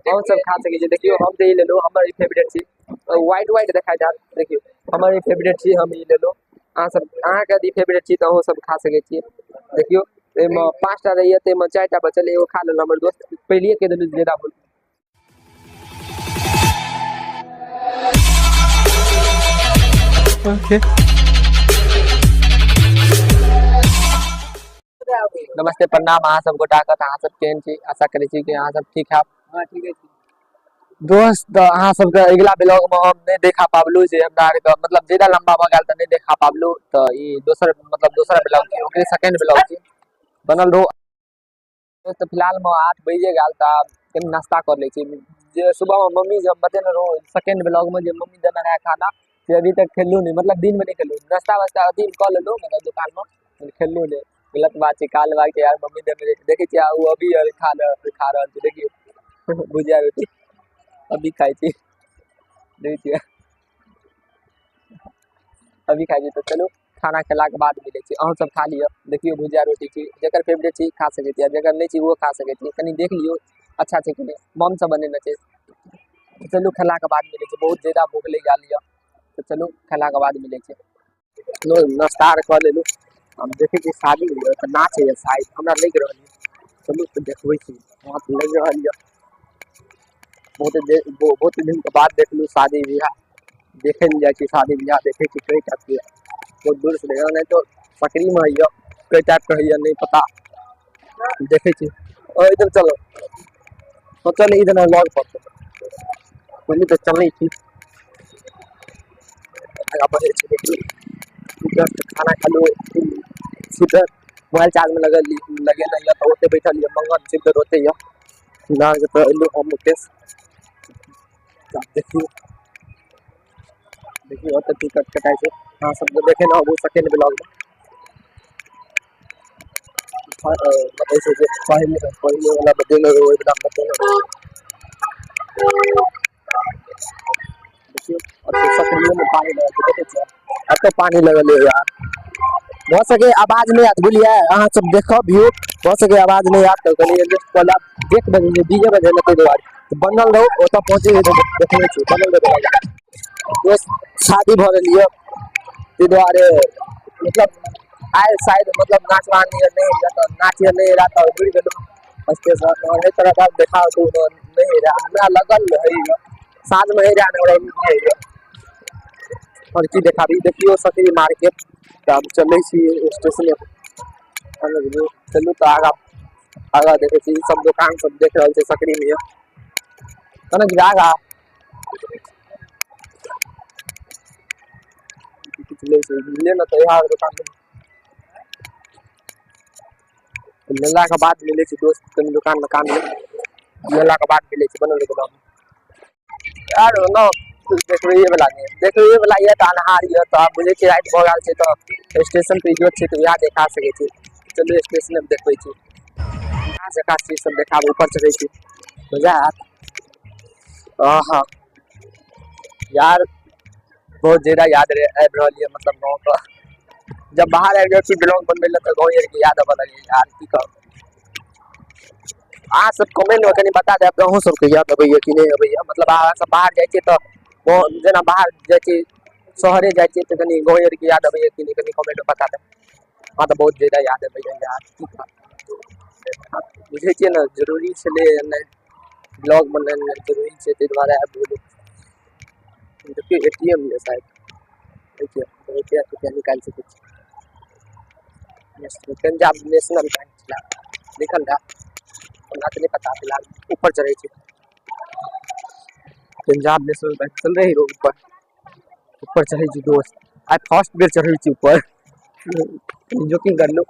अहूँ सब खा सकै छी। देखियौ हम तऽ ई लेलहुँ, हमर ई फेवरेट छी। व्हाइट व्हाइट देखाइ देत। देखियौ हमर ई फेवरेट छी, हम ई लेलहुँ। अहाँ सब अहाँके यदि फेवरेट छी तऽ अहूँ सब खा सकै छी। देखियौ एहिमे 5टा रहैया, ताहिमे 4टा बचल, एगो खा लेलहुँ हमर दोस्त। पहिलिये कहि देलहुँ ज्यादा बोल। Okay. नमस्ते प्रणाम अहाँ सब गोटा के। अहाँ सब केहन छी? आशा करै छी कि अहाँ सब ठीक हैब। हाँ, ठीक है। दोस्त तऽ अहाँ सबके अगिला ब्लॉग में हम नहीं देखा पाबलू जे हमरा आरके मतलब ज्यादा लंबा भऽ गेल तऽ नहीं देखा पाबलू, तऽ ई दोसर मतलब दोसर ब्लॉग छी, ओकरे सेकंड ब्लॉग छी। बनल रहू दोस्त। फिलहाल में 8 बजे गेल तऽ आब कनि नाश्ता कर लै छी। जे सुबह में मम्मी जे हम बतेने रहू सेकंड ब्लॉग में जे मम्मी देने रहै खाना, से अभी तक खेललू नहीं, मतलब दिन में नहीं खेललू। नाश्ता वास्ता अथी कऽ लेलू मतलब दुकान में, लेकिन खेललू नहीं। गलत बात छै, काल बात छै यार। मम्मी देने रहै, देखै छियै ओ अभी खा रहल छै। देखियौ भुजिया रोटी अभी खाइ छी, देखै छियै अभी खाइ छी। तऽ चलू खाना खेलाके बाद मिलै छी। अहूँ सब खा लिअ। देखियौ भुजिया रोटी छी, जकर फेवरेट छी खा सकै छी, आ जकर नहि छी ओहो खा सकै छी। कनि देख लियौ अच्छा छै कि नहि, मम सब बनेने छै। चलू खेलाके बाद मिलै छै, बहुत ज्यादा भूख लागि गेल यऽ। तऽ चलू खेलाके बाद मिलै छै। नाश्ता आर कऽ लेलहुँ। हम देखै छी शादी होइए तऽ नाच होइए शायद, हमरा लागि रहल यऽ। चलू तऽ देखबै छी, वहाँ तऽ लागि रहल यऽ। बहुत दिनके बाद देखलहुँ शादी बियाह। देखै लए जाइ छी शादी बियाह, देखै छी कई टाइपके, बहुत दूरसँ देखै, नहि तऽ सकरीमे होइए, कई टाइपके होइए नहि पता। देखै छी। ओ इधर चलो, तो चल इधर लग पर बोली तऽ चलै छी, आगाँ बढ़ै छी। देखियौ जस्ट खाना खेलहुँ, सीधे मोबाइल चार्ज में लगल लगेने यऽ तऽ ओतै बैठल यऽ मंगल सिद्धर ओतै यऽ। फिलहाल तऽ एलहुँ हम मुकेश। देखियौ देखियौ ओतऽ टिकट कटाइ छै। अहाँ सबके देखे ने आबू सेकेंड ब्लॉग में। बतै छै जे पहिले पहिले वाला बतेने रहू, ओहि वला बतेने रहू। देखियौ ओतऽ सकरीये में पानी लगल छै, देखै छियै एतऽ पानी लगल यऽ यार। भऽ सके आवाज नहि आयत, बुझलियै? अहाँ सब देखब व्यू, भऽ सके आवाज नहि आयत तऽ कनि एडजस्ट कऽ लेब। देख बजे छै, डीजे बजे ताहि दुआरे बनल रहू, ओतऽ पहुँचे देखबै छी। बनल रहू दोस्त। शादी भऽ रहल यऽ ताहि दुआरे मतलब आइ शायद मतलब नाच गान नहि होइए, तऽ नाच नहि रहए तऽ घुरि गेलहुँ स्टेशन। एहि तरहके देखा नहि रहए, हमरा लगल रहै साँझमे होइ रहए, हमरा नहि होइए। आओर की देखाबी, देखियौ सकरी मार्केट। तऽ आब चलै छी स्टेशने, चलू तऽ आगाँ आगाँ देखै छी। सब दोकान सब देख रहल छै सकरीमे यऽ। कने आगाँ किछु लै छै ले ने, तऽ इएह दोकान लेलाके बाद मिलै छै दोस्त। कनि दोकानमे काम यऽ, लेलाके बाद मिलै छै। बनल रहै यार ने, देखबैए वला नहि, देखबैए वला यऽ तऽ अन्हार यऽ, तऽ आब बुझै छियै राति भऽ गेल छै, तऽ स्टेशन पे इजोत छै तऽ वएह देखा सकै छी। चलू स्टेशने पे देखबै छी, कहाँ से कहाँ चीज सब देखाब। ऊपर चढ़ै छी, मजा आयत। आहा यार बहुत ज्यादा याद आबि रहल यऽ, मतलब गाँव के। जब बाहर आबि जाइ छी ब्लॉग बनबै लए तऽ गाँव आरके याद आबऽ लगैए यार, की कहब। अहाँ सब कमेंट में कनि बता देब अहूँ सबके याद अबैया कि नहि अबैया। मतलब अहाँ सब बाहर जाइ छियै तऽ जेना बाहर जाइ छी, शहरे जाइ छियै तऽ कनि गाँव आरके याद अबैया कि नहि, कनि कमेंट में बता देब। हमरा तऽ बहुत ज्यादा याद अबैया यार, की कहब। बुझै छियै ने, जरूरी छलै नहि ब्लॉग बनेनाइ जरूरी छै, ताहि दुआरे आबि गेलहुँ। देखियौ ATM यऽ शायद, देखियौ रुपैआ तुपैआ निकालि सकै छी। पंजाब नेशनल बैंक छलै लिखल रहए, हमरा तऽ नहि पता। फिलहाल ऊपर चढ़ै छी। पंजाब नेशनल बैंक चल रही ऊपर ऊपर चढ़ै छी दोस्त। आइ फर्स्ट बेर चढ़ै छी ऊपर, जोकिंग करलू।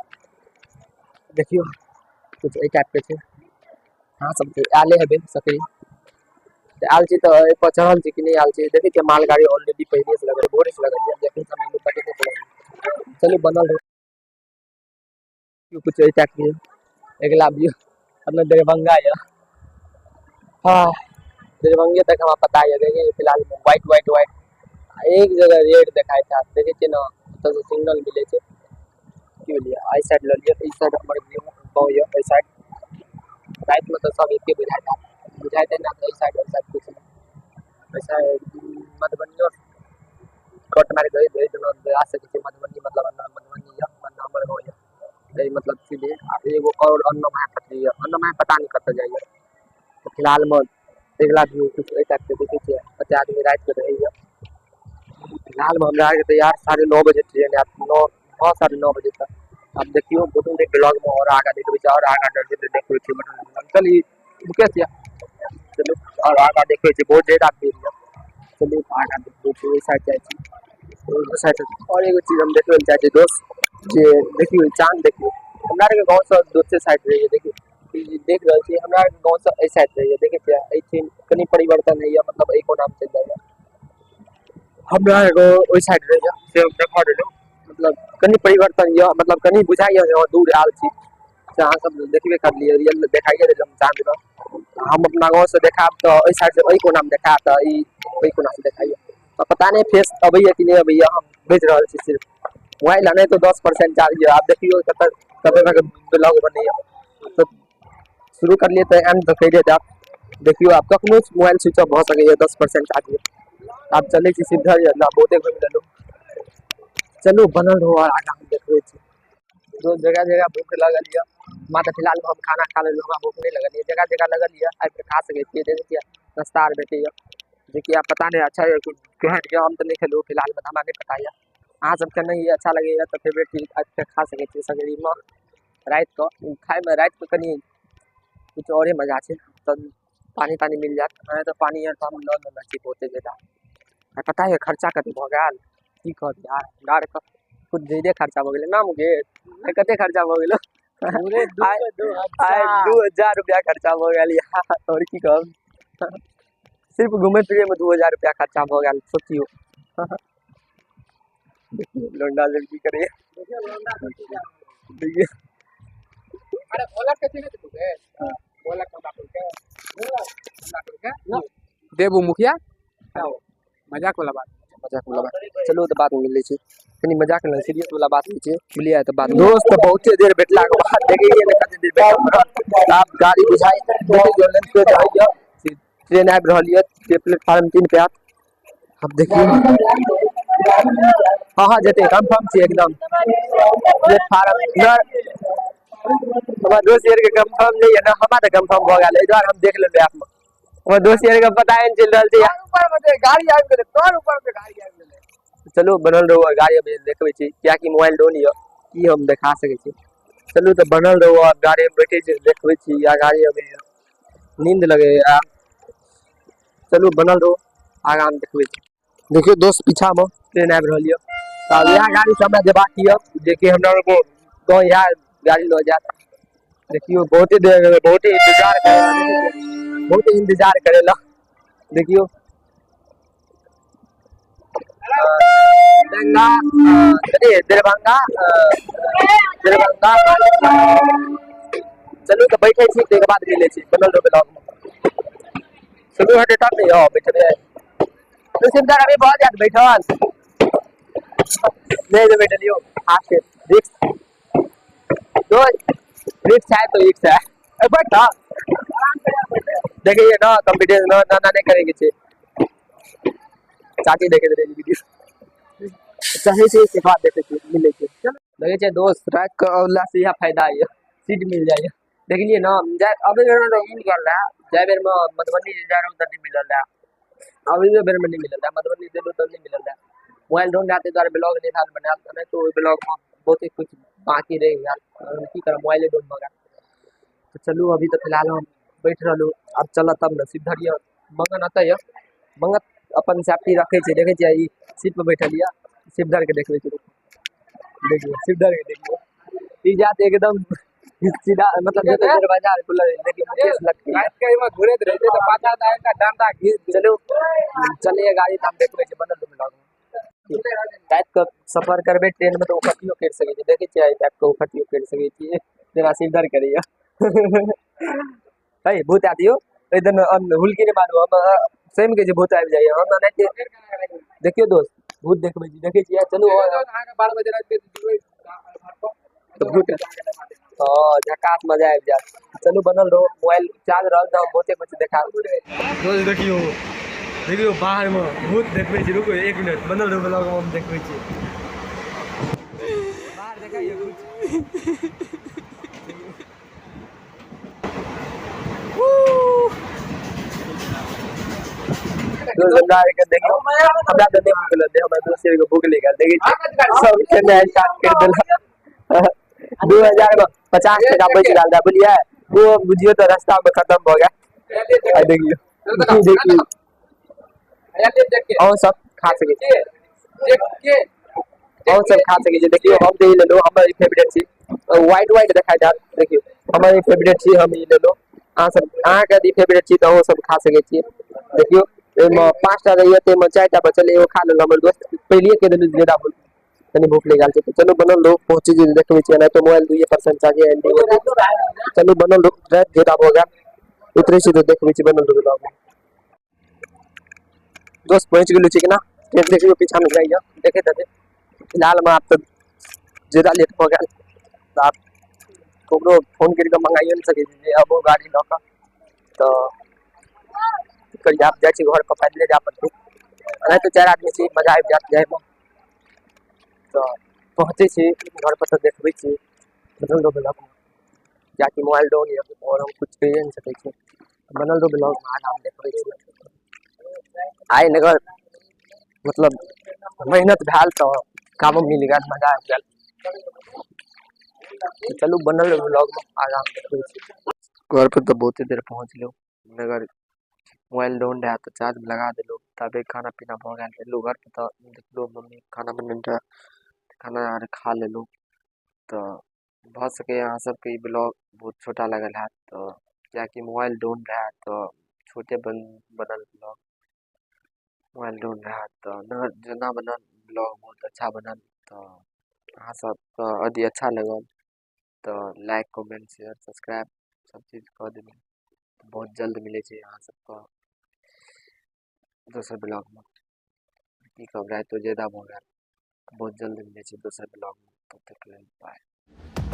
देखियौ कुछ एहि टाइपके छै। अहाँ सबके आयले हेबै सकरी तऽ आयल छी तऽ एहिपर चढ़ल छी कि नहि आयल छी? देखै छियै मालगाड़ी ऑलरेडी पहिलेसँ लगल, भोरेसँ लगल यऽ, जखन समय मे तखने से लगल। चलू बनल रहू। कुछ एहि टाइपके अगिला व्यू अपना दरभंगा यऽ। हाँ दरभंगे तक हमरा पता यऽ। देखिए फिलहाल व्हाइट व्हाइट व्हाइट, एक जगह रेड देखाइ छै। देखै छियै ने, ओतऽ सिग्नल मिलै छै। की बुझलियै, एहि साइड लऽ लिअ, ई साइड हमर गाँव यऽ। एहि साइड रातिमे तऽ सब एके बुझाइत हैत, बुझाइत। बुझाइते नहि एहि साइड ओहि साइड किछु नहि। वैसे मधुबनियो कट मारि कऽ एहि दुनू जा सकै छी। मधुबनी मतलब मधुबनी यऽ, हमर गाँव यऽ एहि मतलब सीधे। आ एगो आओर अन्नमाया पटरी यऽ, अन्नमाया पता नहि कतऽ जाइए। तऽ फिलहालमे अगिला व्यू किछु एहि टाइपके देखै छियै। कते आदमी रातिके रहैए। फिलहालमे हमरा आरके तऽ यार 9:30 बजे ट्रेन आयत, नओ नओ 9:30 बजे तक। आब देखियौ बनल रहै ब्लॉगमे आओर आगाँ देखबै छी, आओर आगाँ देखबै छी। चल ई मुकेश यऽ, चलू आओर आगाँ देखबै छी। बहुत ज्यादा भीड़ यऽ, चलू आगाँ देखबै छी। ओहि साइड जाइ छी, ओहि साइड। आओर एगो चीज हम देखबै लए चाहै छी दोस्त, जे देखियौ चाँद देखियौ। हमरा आरके गाँवसँ दोसर साइड रहैए। देखियौ ई देख रहल छी, हमरा आरके गाँवसँ एहि साइड रहैए। देखै छियै एहिठाम कनि परिवर्तन होइए, मतलब एहि कोनामे चलि जाइए। हमरा एगो ओहि साइड रहैए से हम देखा देलहुँ। मतलब कनि परिवर्तन यऽ, मतलब कनि बुझाइए जे हँ दूर आयल छी। से अहाँ सब देखबे करलियै, रियल देखाइए देलहुँ चाँद। हम अपना गाँवसँ देखायब तऽ एहि साइडसँ एहि कोनामे देखायब, तऽ ई ओहि कोनासँ देखाइए। तऽ पता नहि फेस अबैए कि नहि अबैए। हम भेज रहल छी सिर्फ मोबाइल, नहि तऽ 10% चार्ज यऽ। आब देखियौ कतऽ कतऽ तक ब्लॉग बनैए। तऽ शुरू करलियै तऽ एंड तऽ करिए देब। देखियौ आब कखनो मोबाइल स्विच ऑफ भऽ सकैए, 10% चार्ज यऽ। आब चलै छी सीधा यऽ ना, बहुते घुमि लेलहुँ। चलू बनल रहू आओर आगाँ हम देखबै छी। दोस्त जगह जगह भूख लगल यऽ। हमरा तऽ फिलहालमे हम खाना खा लेलहुँ, हमरा भूख नहि लगल यऽ। जगह जगह लगल यऽ, आबिके खा सकै छियै। देखै छियै नाश्ता आर भेटैए, जेकि आब पता नहि अच्छा यऽ कि केहन यऽ। हम तऽ नहि खेलहुँ फिलहालमे, तऽ हमरा नहि पता यऽ। अहाँ सबके नहि अच्छा लगैए तऽ फेवरेट चीज आबिके खा सकै छियै। सगरीमे रातिकऽ खाइमे, रातिकऽ कनि किछु औरे मजा छै, तऽ पानि तानि मिल जायत। नहि तऽ पानि आर तऽ हम लऽ लेने छी बहुते ज्यादा। आ पता यऽ खर्चा कते भऽ गेल? की कहब यार, हमरा आरके कुछ ज्यादे खर्चा भऽ गेलै ना मुकेश? आइ कते खर्चा भऽ गेलो? आइ 2000 रुपया खर्चा भऽ गेल यार। आओर की कहब, सिर्फ घुमै फिरैमे 2000 रुपया खर्चा भऽ गेल। सोचियौ, देखियौ लौंडा सब की करैया, देखियौ। अरे भोला के चिन्है छी तू? भोला हमरा के देबू मुखिया, मजाक वाला बात, मजाक वाला बात। चलू तऽ बाद में मिलै छी। कनि मजाक नहि, सीरियस वाला बात होइ छै, बुझलियै? तऽ बाद दोस्त बहुते देर भेटलाके बाद देखियै ने कते देर भेटल। आब गाड़ी बुझाइ देखियौ, लाइन पे जाइए, ट्रेन आबि रहल यऽ जे प्लेटफार्म 3 पे आयत। आब देखियौ, हँ हँ जेतै, कन्फर्म छी एकदम। प्लेटफार्म हमर दोस्त यार के कन्फर्म नहि यऽ ने, हमरा तऽ कन्फर्म भऽ गेल, एहि दुआरे हम देख लेलहुँ ऐप मे। हमर दोस्त यार के पता नहि चलि रहल छै। ऊपर में गाड़ी आबि गेलै, तोर ऊपर में गाड़ी आबि गेलै। चलू बनल रहू, गाड़ी अभी देखबै छी, कियाकि मोबाइल डाउन यऽ, की हम देखा सकै छी। चलू तऽ बनल रहू, आब गाड़ी में बैठे छी, देखबै छी। या गाड़ी अभी नींद लगैया। चलू बनल रहू, आगाँ हम देखबै छी। देखियौ दोस्त, पीछा में ट्रेन आबि रहल यऽ। तऽ आब इएह गाड़ी से हमरा जेबाक यऽ, जेकि हमरा गाँव इएह गाड़ी लऽ जायत। देखियौ बहुते देर, बहुते इंतजार करे, बहुते इंतजार करेला। देखियौ दरभंगा, दरभंगा, दरभंगा। चलू तऽ बैठे छी, ताहिके बाद मिलै छी। बनल रहू ब्लॉग में। चलू हटे तब नहि यौ बैठबै। तो सिमदार अभी भऽ जायत बैठल, नहीं तो बैठल यौ। हाथ से रिक्स दोस्त, रिक्स है तो रिक्स है। ए बैठ देखिए ना, कंपटीशन ना ना नहीं करेंगे छे। चाची देखे रहे वीडियो चाहे से से बात देखे छी, मिले छै। लगे छै दोस्त रात के औला से इएह फायदा ये, सीट मिल जाइए। देखलिए ना, जाय अबे बेर में तो मिल गेल रहा। जाय बेर में मधुबनी जा रहा हूँ तब नहीं मिलल रहा, अभी बेर में नहीं मिलल रहा। मधुबनी गेलहुँ तब नहीं मिलल रहा। मोबाइल ढूंढ जाते द्वारे ब्लॉग नहीं था बनायल, नहीं तो ओहि ब्लॉग में बहुत ही कुछ बाकी रहि गेल। की करब, मोबाइले डाउन भऽ गेल। तऽ चलू अभी तऽ फिलहाल हम बैठ रहलहुँ, आब चलत तब ने। सिद्धर यऽ मगन एतऽ यऽ, मगन अपन सेफ्टी रखै छै। देखै छियै ई सीट पर बैठल यऽ। शिवधर के देखबै छी, देखियौ शिवधर के, देखियौ ई जात एकदम सीधा, मतलब जतऽ दरवाजा खुलल है। देखियौ मुकेश लटकी राति के एहिमे घुरैत रहै छै तऽ पाछा से आबि कऽ डंडा घीच। चलू चलिए गाड़ी तऽ हम देखबै छी। बनल ब्लॉग में राति कऽ सफर करबै ट्रेन में तऽ उफतियो करि सकै छी। देखै छियै एहि टाइप के उफतियो करि सकै छी, जेना शिवधर करैया। है भूत आयत यौ एहि दिन, हुलकी नहि मारू। हम सही में कहै छी, भूत आबि जाइए। हम एनाहिते देखियौ दोस्त, भूत देखबै छी, देखै छियै। चलू अहाँके 12 बजे राति के तऽ भूत हँ, झकास, मजा आबि जायत। चलू, बनल रहू। मोबाइल चार्ज रहल तऽ हम बहुते कुछ देखा। दोस्त, देखियौ, देखियौ, बाहरमे भूत देखबै छी। रुकू एक मिनट, बनल रहू ब्लॉगमे, हम देखबै छी। बाहर देखाइए कुछ। दोस्त, हमरा आरके देखियौ, हमरा तऽ नहि भूख लगलै, हमरा दोस्त के भूख लागि गेल। देखै छी, सब खेनाइ स्टार्ट करि देलक। 2000 मे 50 टका बचि गेल रहै, बुझलियै? ओ बुझियौ तऽ रास्ता मे खतम भऽ गेल। आ देखियौ, देखियौ, अहूँ सब खा सकै छी, अहूँ सब खा सकै छी। देखियौ, हम तऽ ई लेलहुँ, हमर ई फेवरेट छी। व्हाइट व्हाइट देखाइ देत। देखियौ, हमर ई फेवरेट छी, हम ई लेलहुँ। अहाँ सब, अहाँके यदि फेवरेट छी तऽ अहूँ सब खा सकै छी। देखियौ, एहिमे पाँचटा रहैए, ताहिमे चारिटा बचल, एगो खा लेलहुँ। हमर दोस्त पहिलिए कहि देलहुँ, ज्यादा कनि भूख लागि गेल छै। तऽ चलू, बनल रहू, पहुँची जे देखबै छी। एनाहितो मोबाइल 2% चार्ज। चलू, बनल रहू। राति ज्यादा भऽ गेल, उतरै छी तऽ देखबै छी। बनल रहू ब्लॉगमे। दोस्त, पहुँच गेलहुँ छी कि ना? ट्रेन देखियौ, पीछामे जाइए, देखैत हेबै। फिलहालमे आब तऽ ज्यादा लेट भऽ गेल, तऽ आब ककरो फोन करि कऽ मंगाइयो नहि सकै छी जे आबू गाड़ी लऽ कऽ। तऽ की करियै, आब जाइ छी घर पर, पैदले जाय पड़तै। एनाहिते चारि आदमी छी, मजा आबि जायत जायमे। तऽ पहुँचै छी घर पर तऽ देखबै छी। बनल रहू ब्लॉगमे, कियाकि मोबाइल डाउन यऽ आओर हम कुछ कहिए नहि सकै छी। बनल रहू ब्लॉगमे, आगाँ हम देखबै छी। आइ नगर मतलब मेहनत भेल तऽ कामो मिल गेल, मजा आबि गेल। चलू, बनल रहू ब्लॉगमे, आगाँ हम देखबै छी। घर पर तऽ बहुते देर पहुँचलहुँ, मगर मोबाइल डाउन रहए तऽ चार्ज लगा देलहुँ। तबे खाना पीना भऽ गेल। एलहुँ घर पर तऽ देखलहुँ मम्मी खाना बनेने रहए, खाना आर खा लेलहुँ। तऽ भऽ सकैए अहाँ सबके ई ब्लॉग बहुत छोटा लागल हैत, तऽ किएकि मोबाइल डाउन रहए तऽ छोटे बनल ब्लॉग। मोबाइल डाउन रहए तऽ जेना बनल ब्लॉग, बहुत अच्छा बनल। तऽ अहाँ सबके यदि अच्छा लागल तऽ लाइक, कमेंट, शेयर, सब्सक्राइब सब चीज कऽ देबै। बहुत जल्द मिलै छै अहाँ सबके दोसर ब्लॉगमे। की कहब, रातिो ज्यादा भऽ गेल। बहुत जल्द मिलै छै दोसर ब्लॉगमे, तब तक लेल बाय।